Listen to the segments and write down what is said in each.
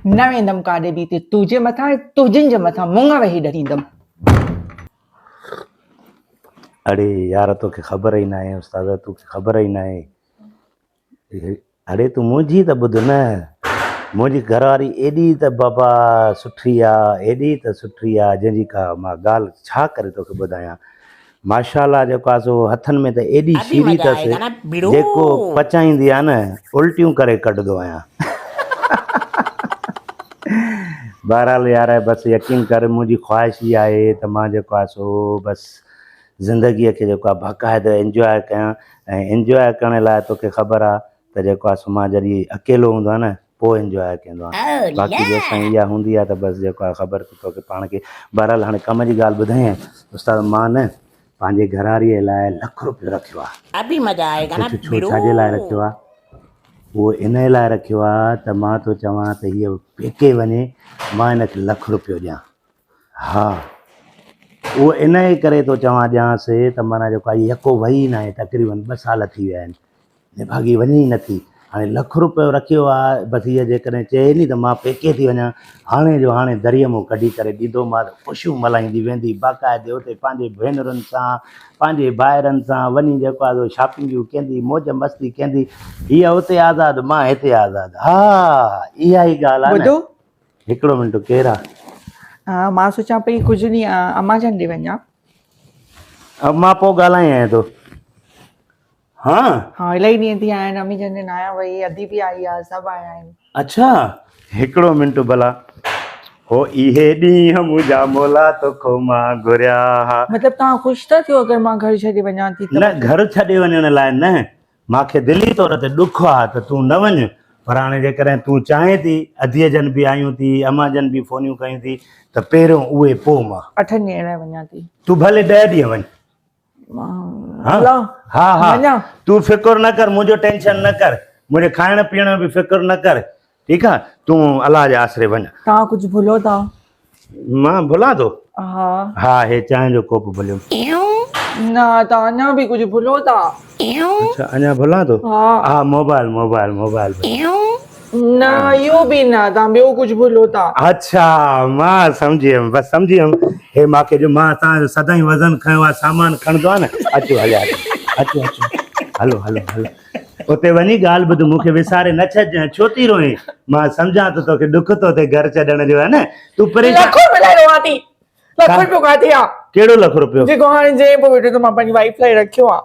نه ويندم ڪاڏي به تي تنهنجي مٿان ۽ تنهنجن جي مٿان مڱ ويهي ڏريندم. اڙي يار توکي خبر ئي ناهي استاد توکي خبر ئي ناهي اڙي تون منهنجي ته ٻڌ نه منهنجي گهر واري ايڏي ته بابا سٺي آ ايڏي ته سٺي آ جنهن جي ڪا مان ڳالهه ڇا ڪري توکي ٻڌايان ماشاء الله جيڪو آ سو هٿن ۾ ته ايڏي ابي شيري مزا اٿس آئيگا نا بڙو. جيڪو پچائيندي آ نه الٽيون ڪري ڪڍندو آهيان. بهرحال يار بس يقين ڪر منهنجي خواهش اها آهي ته مان جيڪو آ سو بس زندگيء کي جيڪو آ باقاعده انجواء ڪيان ۽ انجواء ڪرڻ لاء توکي خبر آ ته جيڪو آ سو مان جڏهن اڪيلو هوندو آهيان نه پوء انجواء ڪندو آهيان باقي جيستائين اها هوندي آهي ته بس جيڪو آهي خبر ته توکي پاڻ کي بهرحال هاڻي ڪم جي ڳالهه ٻڌايانء استاد مان نه پنهنجي گهرواريء لاء لک روپيو رکيو آهي. ابي مزا آئيگا نا پڇ ڇو بڙو. ڇا جي لاء رکيو آهي؟ اهو انهيء لاء رکيو آهي ته مان ٿو چوان ته هيء پيڪي وڃي مان هن کي لک روپيو ڏيان. ها اهو انهيء ڪري ٿو چوان ڏيانس ته معنيٰ جيڪو آهي يڪو وئي ئي ناهي تقريبن ٻه سال ٿي ويا آهن نڀاڳي وڃي ئي نٿي هاڻي لک روپيو رکيو آهي بس هيء جيڪڏهن چئي ني ته مان پيڪي ٿي وڃان هاڻي جو هاڻي دريء مون ڪڍي ڪري ڏيندومانس خوشيون ملهائيندي ويندي باقاعدي اتي پنهنجي ڀينرن سان پنهنجي ڀائرن سان وڃي جيڪو آهي سو شاپنگيون ڪندي موج مستي ڪندي هيء اتي آزاد مان هتي آزاد ها اها ئي ڳالهه آهي نه ٻڌو هڪڙو منٽ ڪير آ؟ ها مان سوچان پئي ڪجهه ڏينهن امان جن ڏي وڃان. امان پوء ڳالهايانء ٿو. ها. ها الائي ڏينهن ٿي ويا آهن امي جن ڏي ناهيان وئي ادي به آئي آ سڀ آيا آهن. اڇا هڪڙو منٽ ڀلا. هو اهي ڏينهن منهنجا مولا توکو مان گهريا ها. مطلب توهان خوش ٿا ٿيو اگر مان گهر ڇڏي وڃان ٿي ته. نه گهر ڇڏي وڃڻ لاء نه مان کي دلي طور تي ڏک آ ته تون نه وڃ، پر هاڻي جيڪڏهن تون چاهين ٿي، اديء جن به آيون ٿي، امان جن به فونيون ڪيون ٿي ته پهريون اهي پوء مان. اٺن ڏينهن لاء وڃان ٿي. تون ڀلي ڏهه ڏينهن وڃ. ها ها ها تون فڪر نه ڪر، منهنجو ٽينشن نه ڪر، منهنجي کائڻ پيئڻ جو به فڪر نه ڪر، ٺيڪ آ، تون الله جي آسري وڃ. توهان ڪجهه ڀلو ٿا. مان ڀلان ٿو؟ ها. ها هي چانهه جو ڪوپ ڀليم. نه توهان اڃا به ڪجهه ڀلو ٿا. اڇا اڃا ڀلان ٿو؟ ها. ها موبائل موبائل موبائل ڀليم. نه اهو به نه توهان ٻيو ڪجهه ڀلو ٿا. اڇا مان سمجهي ويم بس سمجهي ويم هي مان کي جو مان توهان جو سدائين وزن کنيو آهي سامان کڻندو آهيان نه اچو هليا اچو اچو اچو هلو هلو هلو. اتي وڃي ڳالهه ٻڌ مون کي وساري نه ڇڏجانء ڇو ٿي روئين مان سمجهان ٿو توکي ڏک ٿو ٿئي گهر ڇڏڻ جو ها نه تون پريشان لک روپيو لاء روئان ٿي لک روپيو ڪاٿي آ ڪهڙو لک روپيو جيڪو هاڻي جنهن پوء ويٺو ته مان پنهنجي وائيف لاء رکيو آ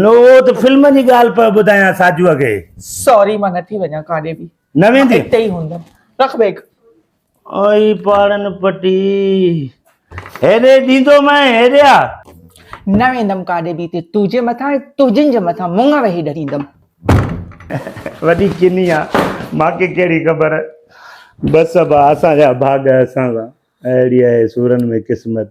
نو اهو ته فلم جي ڳالهه پيو ٻڌايان ساجوء کي سوري مان نٿي وڃان ڪاڏي به نه ويندين هتي ئي هوندم رک بيگ اوئي پاڙن پٽي هيڏي ڏيندومانء هيڏي آ. نه ويندم ڪاڏي به تي تنهنجي مٿان ۽ تنهنجن جي مٿان مڱ ويهي ڏريندم. وڏي ڪني آ ماکي ڪهڙي خبر. بس ابا اسان جا ڀاڳ اسان سان اهڙي آهي سورن ۾ قسمت.